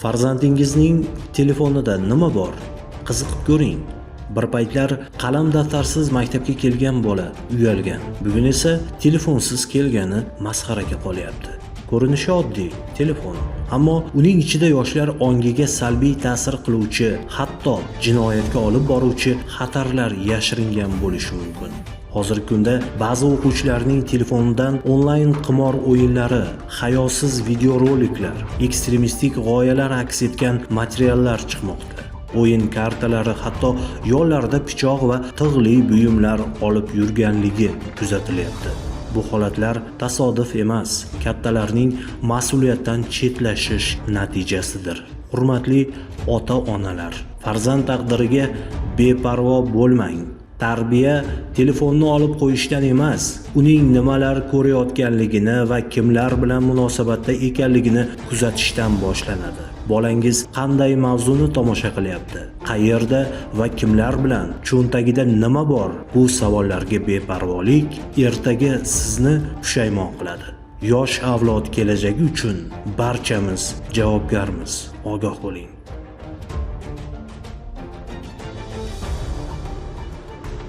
Farzandingizning telefonida nima bor? Qiziqib ko'ring. Bir paytlar qalam daftarsiz maktabga kelgan bola uyalgan. Bugun esa telefonsiz kelgani masxaraga qolyapti. Ko'rinishi oddiy telefon, ammo uning ichida yoshlar ongiga salbiy ta'sir qiluvchi, hatto jinoyatga olib boruvchi xatarlar yashiringan bo'lishi mumkin. Hozirgi kunda ba'zi o'quvchilarning telefonidan onlayn qimor o'yinlari, hayosiz videoroliklar, ekstremistik g'oyalar aks etgan materiallar chiqmoqda. O'yin kartalari, hatto yo'llarda pichoq va tig'li buyumlar olib yurganligi kuzatilyapti. Bu holatlar tasodif emas, kattalarning mas'uliyatdan chetlashish natijasidir. Hurmatli ota-onalar, farzand taqdiriga beparvo bo'lmang. Tarbiya telefonni olib qo'yishdan emas, uning nimalar ko'rayotganligini va kimlar bilan munosabatda ekanligini kuzatishdan boshlanadi. Bolangiz qanday mavzuni tomosha qilyapti? Qayerda va kimlar bilan? Cho'ntagida nima bor? Bu savollarga beparvolik ertaga sizni pushaymon qiladi. Yosh avlod kelajagi uchun barchamiz javobgarmiz. Ogoh bo'ling.